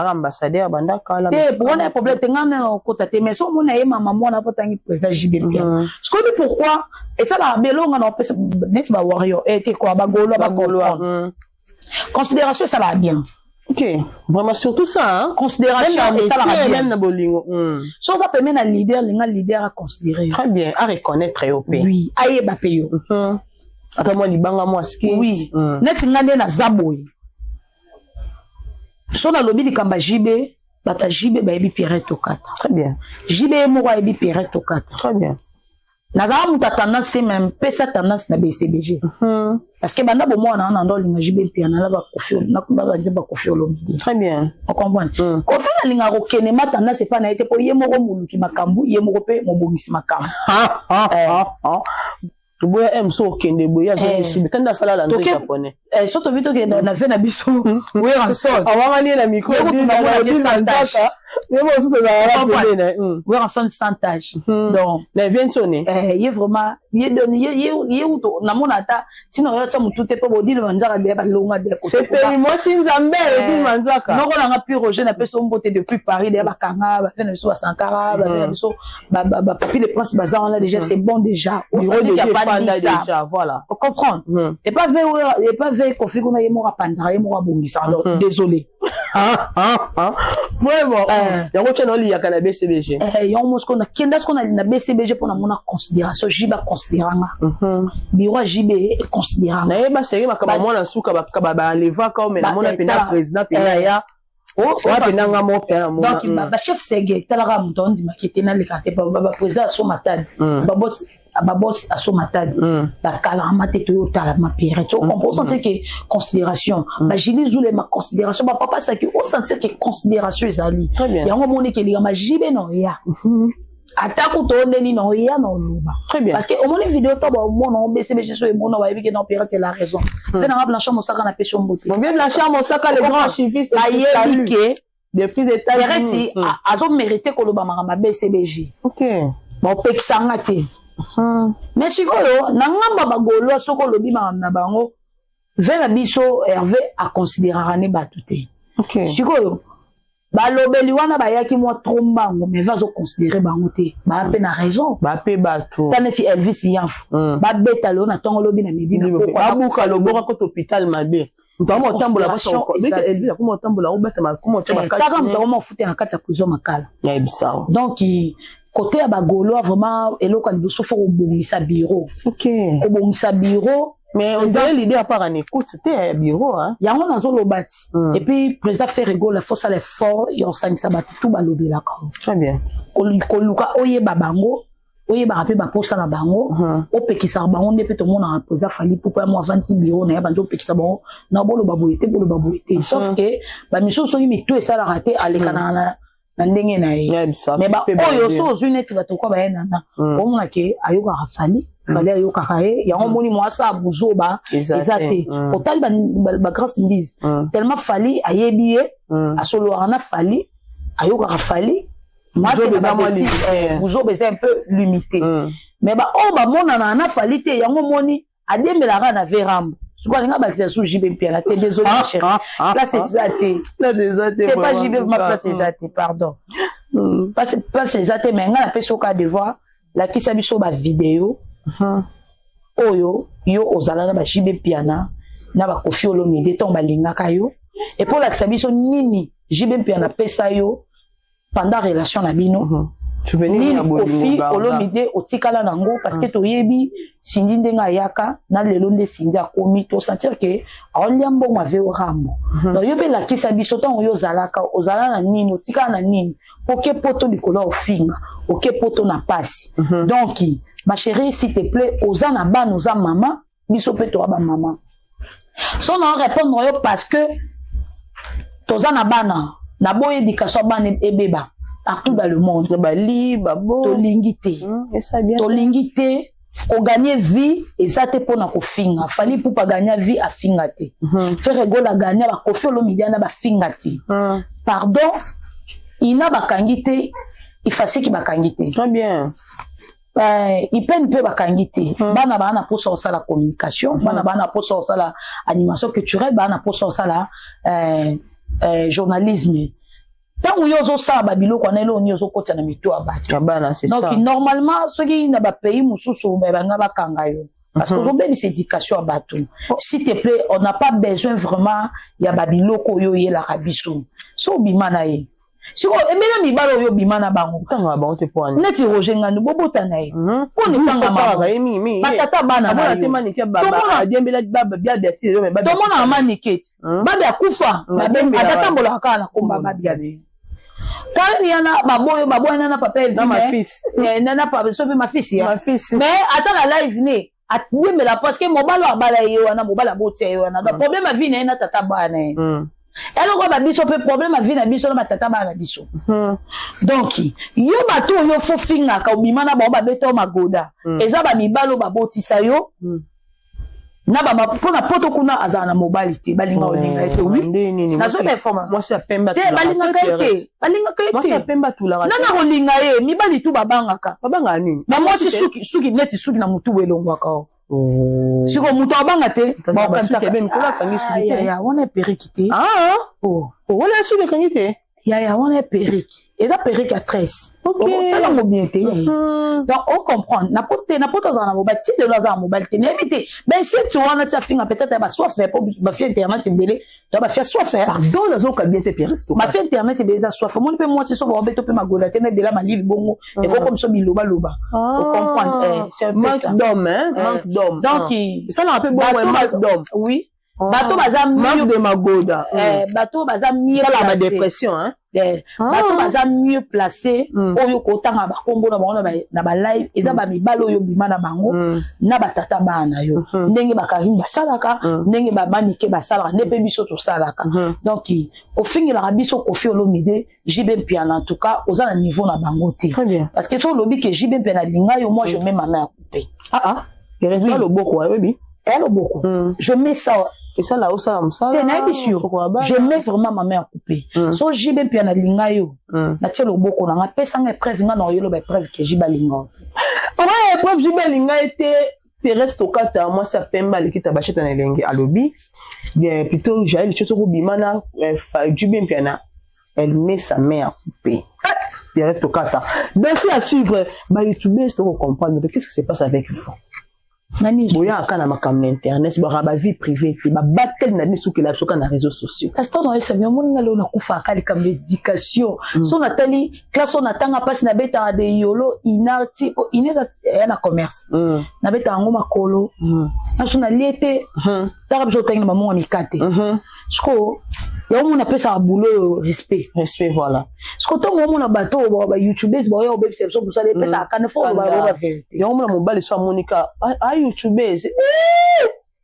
Ambassadeur banda kala. Te, wana ya problème te, nga na okota te. Mais so omona ye mama mwana po tangi président JB Mpia, sikoyebi pourquoi esalaka belonga na opesa neti bawarrior te quoi, bagaulois bacomprendre considération esalaka bien. Ok, vraiment, surtout ça, hein? Considération esalaka bien. Même na bolingo. So oza pembe na leader, linga leader aconsidéré. Très bien, à reconnaître yo pe. Oui, ayeba mpe yo. Ata mwa libanga, mwa ski. Oui. Neti nga nde naza boye, so nalobi likambo ya JB, bato ya JB bayebi Pierre Tokata. Très bien. JB ye moko ayebi Pierre Tokata. Très bien. Nazala moto ya tendance te, mais mpesa tendance na BCBG, parce que banda bomwana wana ndo olinga JB Mpia nala banzembo ya Koffi Olomide. Très bien. Ocomprendre, Koffi nalingaka kokende ma tendance epai na ye te, mpo ye moko moluki makambo, ye moko mpe mobongisi makambo. Toboya m so okende boye, azongisi tanda asala landre japonais. So tobi tokende na ve na biso Werrason. Awangani ye na micro ye mosusu ezalaka pembeni. Werrason sans tache, donc. Na vie nsone. Ye vraiment ye doni ye uto namona ata ntina oyo tia motu te, mpo bodile banzaka de balonga de. Sepeli mwasi nzambe odile manzaka. Noko nanga pi Roger, napesi yo mbote depuis Paris. Deya bakanga bave na biso basankara, bave na biso bapapi le prince baza wana déjà, c'est bon déjà. Déjà, voilà. Comprendre, et pas ve Koffi kuna, ye moko apanzaka, ye moko abongisaka, donc désolé. Vraiment, yango tia na oliyaka na BCBG. Yango mo sikoyo nakenda sikoyo na BCBG mpo namona considération JB aconsidéranga, bureau ya JB econsidéranga. Nayeba seri makambo mwana suka balevaka ome, namona mpena président mpena ya oya mpena nga moko mpena namona. Donc bachef sege etalaka moto ondimaki te, naleka te, baprésident ya so matadi babos. Babos aso Matadi, bakalama te, toyotala ma Pierrette, ocomprend, osentir que considération, bagili Zulema considération, bapapa saki, osentir que considération ezali. Très bien. Yango omoni ke likambo jibe na oya, ata kuta o ndeni na oya na oloba. Très bien. Parce que omoni video to baomona obcbg so emona, bayebi ke non, Pierrette la raison mpe nanga Blanchard Mosaka na pesi yo mbote. Mon bien Blanchard Mosaka, le grand archiviste. Bayebi ke Depuis les États-Unis. Pierrette azomérite koloba makambo ya BCBG. Baopekisanga te. Mais sikoyo na ngambo ya bagaulois, soki olobi makambo na bango ve na biso, Hervé aconsidéraka ne bato te. Sikoyo balobeli wana bayaki mwa trop mbango, mais ve azoconsidéré bango te, baya mpe na raison. Bape bato. Ta neti Elvis Yanfu, babeta lelo na ntongo, lobi na midi na pokwa. Babuka loboko kota hôpital mabe, moto akoma otambola. Considération eza te. Elvis akoma otambola, obetama, akoma otya. Kaka moto akoma ofute na kati ya prison Makala. Nayebisa. Donc côté ya bagaulois, vraiment, eloko ya liboso, faut kobongisa bureau. Kobongisa bureau. Mais on dirait l'idée à part en écoute te ya bureau, hein. Yango nazoloba ti. Et puis président Ferre Gola, faut sala effort ya kosangisa bato tu balobelaka. Très bien. Koluka oyeba bango, oyebaka mpe baposa na bango, opekisaka bango nde mpe tomonaka président Fally Ipupa ya mo avanti bureau na ye, bandi opekisa bango na boloba boye te, boloba boye te, sauf que bamisusu soki mitu esalaka te, alekanaka na ndenge na ye. Nayebisa. Mais baoyo so ozwi neti bato kwa baye nana, omona ke ayokaka Fally, Fally ayokaka ye. Yango omoni mwasa ya buzoba Eza eza te. te. Otali bagrâce Mbizi, tellement Fally ayebi ye, asololaka na Fally, ayokaka Fally. Buzoba eza mwa limité. Buzoba eza un peu limité, mais baoyo bamonana na Fally te, yango omoni adembelaka na verambo. Sikoyo alinga bakisa su JB Mpiana te. Désolé ma chérie, place eza te. Place eza te. C'est pas vraiment, JB en tout ma cas. place eza te, pardon. Place eza te, mais ngai napesi yo kaka devoir: lakisa biso bavideo oyo yo ozala na ba JB Mpiana na bakofi Olomide ntongo balingaka yo, epo olakisa biso nini JB Mpiana apesa yo pendant relation na bino. Souvenir Nini ya bolingo Kofi garda. Olomide otikala nango, parce que toyebi Cindy ndenge ayaka na lelo nde Cindy akomi, tosentir ke aolia mbongo ave orambo. Donc yo mpe lakisa biso ntango yo ozalaka, ozala na nini, otikala na nini, oke poto likolo ya ofinga, oke poto na pasi. Donc ma chérie, s'il te plaît, oza na bana, oza mama, biso mpe toya bamama. So na répondre yo parce que toza na bana, na boyi éducation ya bana ebeba partout dans le monde. Bali babo. Tolingi te. Esa bien. Tolingi te. Kogagner vie eza te mpona kofinga. Fally Ipupa agagner vie, afinga te. Ferre Gola agagner, bakofi Olomide na bafinga te. Pardon, ina bakangi te, ifasiki bakangi te. Très bien. Ipene mpe bakangi te. Bana baa na mposa kosala communication, bana baa na mposa kosala animation culturelle, baa na mposa kosala journalisme. Ntango yo ozosala babiloko wana, eloko nini ozokotisa na mito ya bato? Ya bana, c'est Donc ça. normalement, soki na bapays mosusu banga bakanga yo, parce que ozobebisa éducation ya bato. S'il te plaît, on n'a pas besoin vraiment ya babiloko oyo oyelaka biso. So obima na ye sikoyo, ebele mibali oyo obima na bango, Ntango ya bango te, po ani? Neti Roger Ngandu, bobota na ye, mpona Etangama ye etangama mingi mingi. Batata bana na Amona te yo. manike adiembela bia ti lelo, mais babia. Tomonaka manike ti babi akufa. Adiembela. Atatambolaka kaka na komba babia na ye kani yana, baboyo baboyana na papa. Na ma fils. Na papa, so mpe mafisi ya Ma fils. Mais ata na live ne ayembela, parce que mobali oyo abala ye wana, mobali abotia ye wana, donc problème ya vie na ye na tata bana na ye, eloko babiso mpe problème ya vie na biso na batata bana na biso. Donc yo, bato oyo fo fingaka, obima na bango, babeta yo magoda, eza bamibali oyo babotisa yo na bama mpona poto kuna, azala na mobali te, balinga olinga ye te. Oui, Nde nini? Nazoba informa Mwasi ya pembe te, balingaka ye te, balingaka ye Mwasi ya te. pembe atulaka. Nana kolinga ye, mibali tu babangaka. Babangaka nini? Bamwasi suki, suki neti suki na motu boye elongwaka o. Siko moto abanga te. Basuki ebe mikolo akangi suki te. Yaya, wana eperiki te. Ah. Oh. Wana suki ekangi te. Yaya, wana eperiki, eza perruque ya tresse. Otalango bien te, yaya. Donc ocomprendre na poto te, na poto azala na mobali ti lelo, azala na mobali te, nayebi te. Bainsulte wana ti afinga, peut-être ya basoif, po bafia internet ebele to bafia soif. Pardon, nazoka bien te, Pierre. Bafia internet ebele eza soif. Omoni mpe mwasi so baobeto mpe magola te na ebela malili bongo, ekokomi so bilobaloba, ocomprendre. C'est un peu Manque ça. d'homme, hein, manque d'homme. Donc esalaka mpe bongo, manque d'homme. Oui. Bato baza manque de magoda. Bato baza mieux Sala ba placé. dépression, hein. Bato baza mieux placé oyo kotanga bakombo na bango na balive, eza bamibali oyo bima na bango na batata bana na yo, ndenge bakarine basalaka, ndenge bamanike basalaka, nde mpe biso tosalaka. Donc kofingelaka biso Kofi Olomide, JB Mpiana, en tout cas oza na niveau na bango te. Très bien. Parce que so olobi ke JB Mpiana alinga yo, moi je mets ma main à couper. Ah ah. Oui. Loboko oyebi. Eya loboko. Je mets ça. Esala osala mosala. Te, nayebi sûr, je mets vraiment ma main à couper. So JB Mpiana alinga yo, natie loboko na nga, pesanga épreuve, nga na oyoloba épreuve ke JB alinga yo te. Oyo épreuve JB alinga ye te. Perez Tokata, mwasi ya pembe alekita bachete na elenge, alobi bien plutôt Jael Licho soko bima na JB Mpiana, elle met sa main à couper. Perez Tokata, dossier à suivre. Ba youtubeurs, toko comprendre, mais qu'est-ce qui se passe avec vous? Nani? Boyaka na makambo na internet, baka ba vie privée te, babateli na biso okela biso kaka na réseaux sociaux. Kasi ntango nayesami, omoni nga lelo nakufaka likambo éducation. So natali classe oyo natanga, mpasi nabetaka de yolo ina ti po ina eza eya na commerce, nabetaka yango makolo naso nalie te. Taka biso otangi na bamongo ya mikate. Siko yango mona apesaka bulo oyo respect. Respect, voilà. Siko ntango omona bato oyo ba youtubeurs baoya obebisa biso mosala, epesaka kanda. Fo oloba ba vérité. Yango mona mobali so amonika a youtubeuse.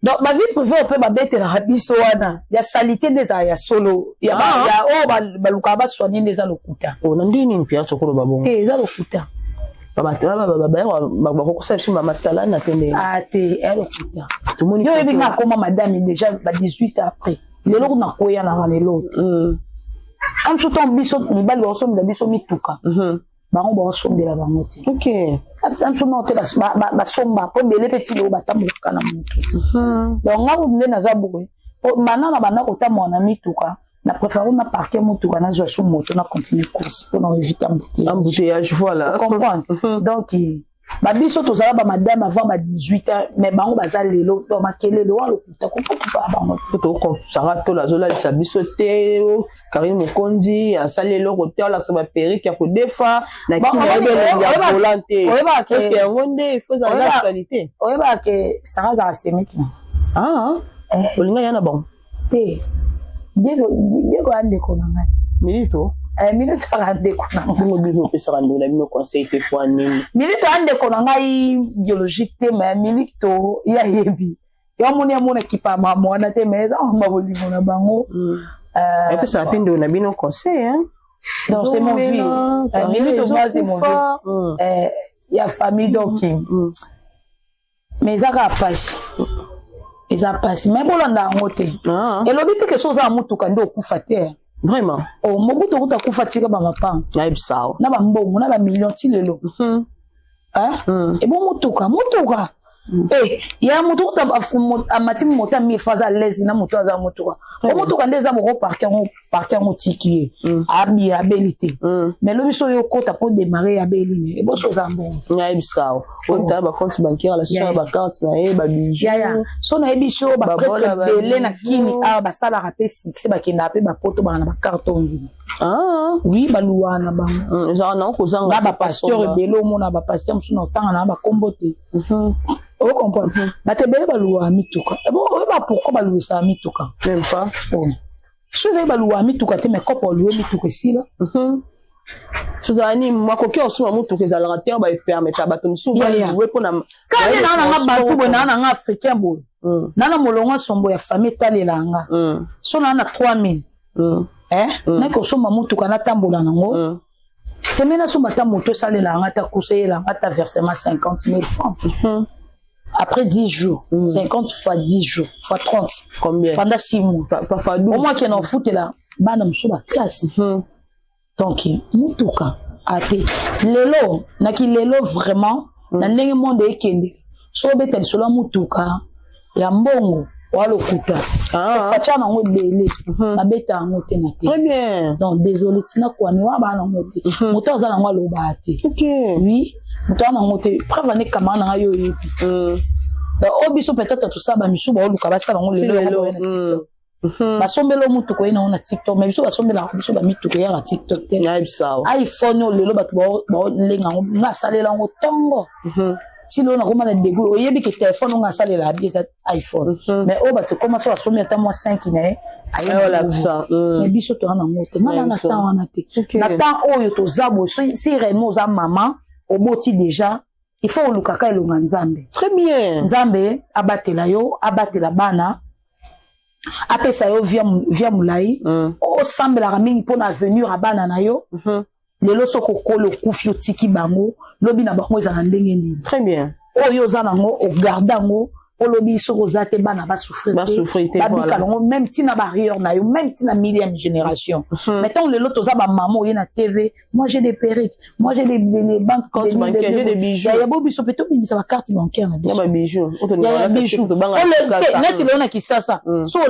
Donc ba vie privée oyo mpe babetelaka biso wana ya saleté nde ezala ya solo ya oyo balukaka basoigne nde eza lokuta. Na ndenge nini mpe tokoloba bongo? Te, eza lokuta. Bakokosala biso bamatala na te ndenge. Ah te, eya lokuta. Tomoni. Yo oyebi nga akoma madame déjà ba 18 ans après, lelo kuna koya nanga lelo. Amso ntango biso mibali baosombela biso mituka, bango baosombela bango te. Amso nao te, basomba mpo ebele mpe ti lelo batambolaka na motu. Donc nga kutu nde naza boye, po banda na banda kotambola na mituka, na préfère na parke motuka, nazwa so moto, na continue course mpona éviter embouteillage. Embouteillage, voilà. Comprendre. Donc babiso tozala bamadame avant ba 18 ans, mais bango baza lelo. Donc makelele wana lokuta, kokotupa bango te. Sara Tola azolalisa biso te. Karine Mokonzi asali eloko te, alakisa baperruque ya kodefa na Bon, kini, ayebi elengi ya volant te. Oyebaka Est-ce yango nde il faut ezala Oyeba- actualité? Oyebaka ke Sara azala semeki na Ah, olinga ya na bango? Te, Diego ya ndeko na ngai. Milito. Milito aka ndeko na ngai. Bongo bino opesaka ndeko na bino conseil te po nini? Milito ya ndeko na ngai biologique te, mais milito ye ayebi yo amoni, amona ekipa mama wana te, mais eza mama bolingo na bango. Epesaka mpe ndeko na bino conseil, hein? Non, c'est mon vieux. Milito, moi, c'est mon vieux. Ya famille, donc mais eza kaka pasi, eza pasi, mais bolanda yango te. Elobi te ke so oza na motuka nde okufa te. Vraiment. Oh, Mobutu okuta akufa, tika bamapango Nayebisa awa. Na bambongo na bamillion ti lelo. Hein? Ebo motuka, motuka. Ya motu kuta amati moto ya mille fois, aza lese na moto aza motuka. O motuka nde eza moko, parke yango, parke yango, tiki ye abi abeli te. Mais lobi so oyo okota mpo démarrer, abeli ne eboso oza mbongo. Nayebisa awa, oyebitala bacompte bancaire alasi Ya, na ya. bacarte na ye, babijoux. Yaya, so nayebi so baprêtre Babola, ebele na babijoux. kini awa basalaka mpe succès, bakendaka mpe bapoto, baka na bacarte ondima. Oui, baluwaka na bango. Ezalaka nango kozanga. Ba bapasteur ebele, omona bapasteur mosusu na otanga na bakombo te, ocomprendre. Bato ebele baluwaka mituka. Oyeba pourquoi baluwisaka mituka? Même pas. So ezali baluwaka mituka te, mais kopo baluwe mituka esila. Tozala nini, makoki osuma motuka ezalaka te, baepermettre bato mosusu Ya. balouer mpona Kaka nde naa nanga bato boye, naa nanga africain boye, naa na molongo ya sombo ya famille etalela nga. So naa na 3000, naki osomba motuka, natambola nango semaine, asomba ata moto esalela nga, ata course, eyela nga ata versement 50 000 francs après 10 jours. 50 fois 10 jours fois 30. Combien? Pendant 6 mois. Pa fois 12. Au moins akende ofutela bana mosusu baclasse. Donc motuka ate lelo naki lelo vraiment na ndenge monde ekende, so obeta lisolo ya motuka ya mbongo oya lokuta. Fatia nango ebele babeta yango te na te. Très bien. Donc désolé, tina kwani wa baa nango te, moto aza nango alobaka te. Oui, moto aza nango te, preuve ane kamara nanga yo oyebi. Donc oyo biso peut-être tosala, bamisu baoluka basala yango lelo, yango lelo, baoya na TikTok, basombela oyo motuka oye nango na TikTok, mais biso basombelaka biso bamituka eyaka TikTok te. Nayebisa awa. iPhone oyo lelo bato baolenga yango, nga asalela yango ntongo. Ti lelo nakoma na degout. Oyebi ke telefone onga asalela abi eza iPhone. Mais oyo bato ekoma so asomi ata mwa 5 na ye, ayolakisa. Mais biso toza nango te. Nga na na temps wana te. Na temps oyo toza boye, si réellement oza mama, oboti déjà, il faut olukaka elonga Nzambe. Très bien. Nzambe abatela yo, abatela bana, apesa yo via molai. Osambelaka mingi mpona avenir ya bana na yo. Lelo soki okoli, okufi, otiki bango, lobi na bango ezala ndenge nini? Très bien. Oyo oza nango, ogarde yango. Olobi soki oza te, bana basouffrir. Basouffrir te. Babika nango, même ntina barrière na yo, même ntina millième génération. Mais ntango lelo toza bamama, oye na TV: "Moi, j'ai des perruques, moi, j'ai des banques." Compte bancaire, j'ai des bijoux. Ya bo biso mpe tobimisa bacarte bancaire na Ya biso. Babijoux. Ya bijou neti lelo na Kisasa, so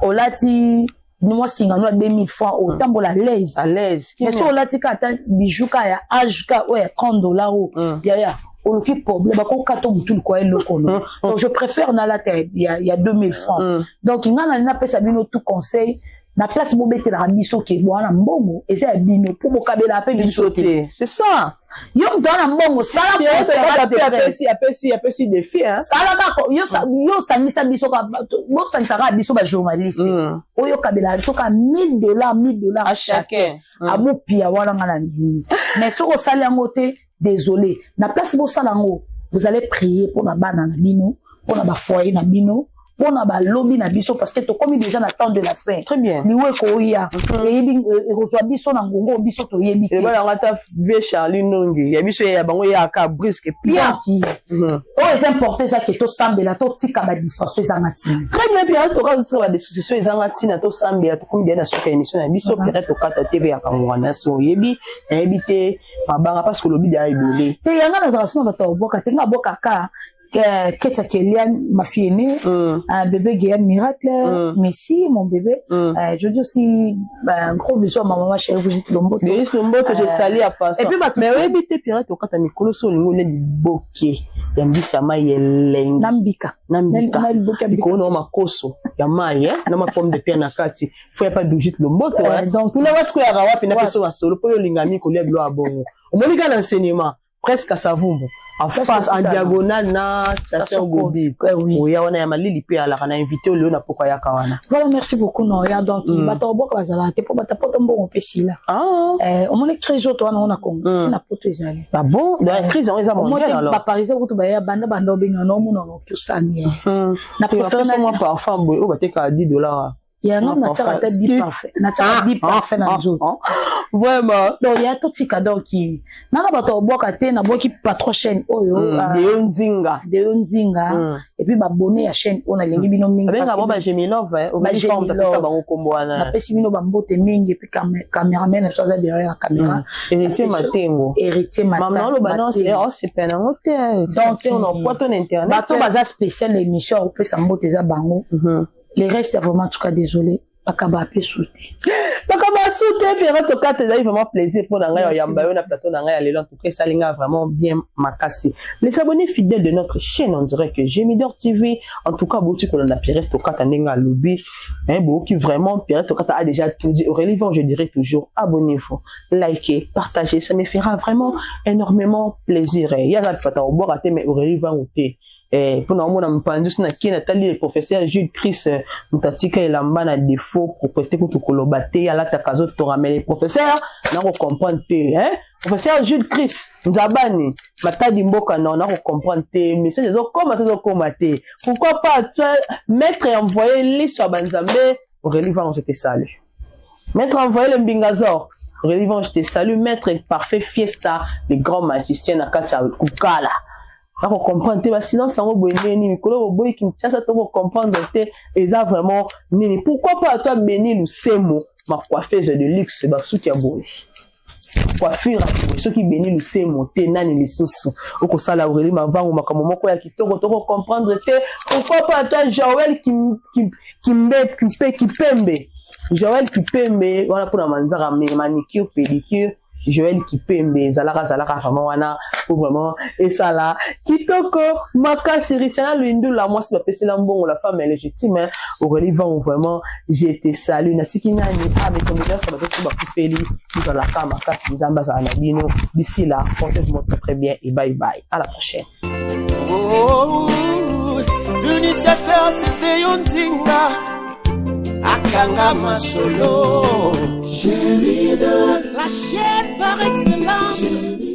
olati mwa singano ya 2000 francs, otambola à l'aise. À l'aise. Mais so olati ka ata bijou ka ya age ka oyo ya 30 $ oyo, yaya, oluki problème, bakokata motu likwa eloko no. Donc je préfère nalata ya 2000 francs. Donc nga na napesa bino tout conseil na place bobetelaka biso ke bwana mbongo eza ya bino mpo bokabelaka mpe biso te. C'est ça. Yo moto wana mbongo, sala conférence de presse. Apesi défi, hein. Sala kaka yo, yo osangisa biso, bosangisaka biso bajournaliste oyo okabelaka biso ka 1000 $, 1000 $ à chacun. Abopia wana, nga na ndimi. Mais soki osali yango te, désolé, na place bosala yango, vous allez prier mpona bana na bino, mpona bafoyer na bino, mpona balobi na biso, parce que tokomi déjà na temps de la fin. Très bien. Liwa ekoya, eyebi ekozwa biso na ngongo oyo biso toyebi te. Eba yango ata vie Charlie Nongi ya biso ya bango eyaka brusque pia. Bien, oyo eza important eza ke tosambela, totika badistraction ezanga ntina. Très bien, Pierre Tokata, totika badistraction ezanga ntina, tosambela. Tokomi deya na suka ya émission na biso. Pierre Tokata TV ya kangwana, so oyebi, nayebi te mabanga, parce que olobi deya ebele. Te, yanga nazalaka sino bato abwaka te. Nga abwakaka Ketia Kelian, ma fille aînée, un bébé Guéane Miracle, Messi, mon bébé. Je dis aussi un gros bisou à ma maman chérie Brigitte Lomboto. Brigitte Lomboto, je salue à passant. Et puis, bato- Mais oyebi te, Pierre Tokata, mikolo so olingi olia liboke ya mbisi ya mai elengi Nambika. Na mbika. Na liboke ya mbika. Likolo na makoso ya mai, na ma pomme de terre na kati, fo ya pa Brigitte Lomboto. Donc- Kuna wasi koyaka wapi na biso masolo mpo oyo olingami kolia bilo ya bongo? Omoni kaka na enseignement presque à Savumbu, en face, en diagonale na station Gobi. Oui. Oya wana ya malili mpe alaka na invité oyo na poko ayaka wana. Voilà, merci beaucoup Noya. Donc, bato obwaka bazalaka te mpo bato poto mbongo mpe sila. Omoni crise oyo towana ngo na Congo, ntina poto ezali. Ah bon, donc crise yango eza mondiale alors. Baparisien kutu baya banda banda obenga na omona noki osani. Na préféré na mwa parfum boye oyo batekaka 10 $. Yango natiaka ata 10 parfum, natiaka 10 parfum na nzoto. Vraiment. Donc ya totika, donc nana bato obwaka te. Nabwaki patron chaîne oyo. Deyo Nzinga. Deyo Nzinga, et puis babone ya chaîne oyo, nalingi bino mingi. Abenga bango bagemilove, apesa bango nkombo wana. Napesi bino bambote mingi. Et puis cameraman na biso aza derrière ya caméra. Héritier Matengo. Héritier. Mama oloba osepela nango te. Donc on poids ton internet. Bato baza spécial émission akopesa mbote eza bango. Les restes, vraiment, en tout cas, désolé, bakaba ape su te. Bakaba su te. Pierre Tokata, ezali vraiment plaisir mpo na ngai oyamba yo na plateau na ngai ya lelo. En tout cas, esali ngai vraiment bien makasi. Les abonnés fidèles de notre chaîne, on dirait que Gemidor TV, en tout cas, bouti kolanda Pierre Tokata ndenge alobi, boyoki vraiment, Pierre Tokata a déjà tout dit. Aurélie, je dirais toujours: abonnez-vous, likez, partagez, ça me fera vraiment énormément plaisir. Yaza pata obwaka te, mais Aurélie vango te mpona omona mopanzi osi nakie natali le professeur Jules Chris, moto atika elamba na défaut propriété kutu koloba te, alataka azotonga. Mais le professeur nakocomprendre te, hein? Professeur Jules Chris Nzabani Matadi mboka na nakocomprendre te, message ezokoma te, ezokoma te. Pourquoi pas toi, maître envoyé liso ya banzambe Aurélie Vango, je te salue. Maître envoyé le Mbingazor Aurélie Vango, je te salue. Maître Parfait Fiesta, le grand magicien na kati ya Kukala, nakocomprendre te basilence yango boye nini. Mikolo boboyi Kinshasa, tokocomprendre te eza vraiment nini. Pourquoi pas toi, Beni Lusemo, ma coiffeuse de luxe, basuki ya boye, coiffure ya boye, soki Beni Lusemo te, nani lisusu okosala Aurélie Mavango makambo moko ya kitoko? Tokocomprendre te. Pourquoi pas toi, Joel Kimbe Kipe Kipembe, Joel Kipembe wana mpona manzaka, manicure, pédicure. Joël Kipembe zalaka zalaka vraiment wana pour vraiment esala kitoko makasi. Ritiana Luindula, mwasi bapesela mbongo, la femme est légitime, hein. Aurélie Vangu, vraiment je te salue. Natiki nani? Ah, mes condoléances bapesi bakufeli, bozalaka makasi, Nzambe azala na bino. D'ici là, portez-vous très très bien et bye bye, à la prochaine. Oh, l'initiateur c'était yo Nzinga, akanga masolo, la chaîne par excellence.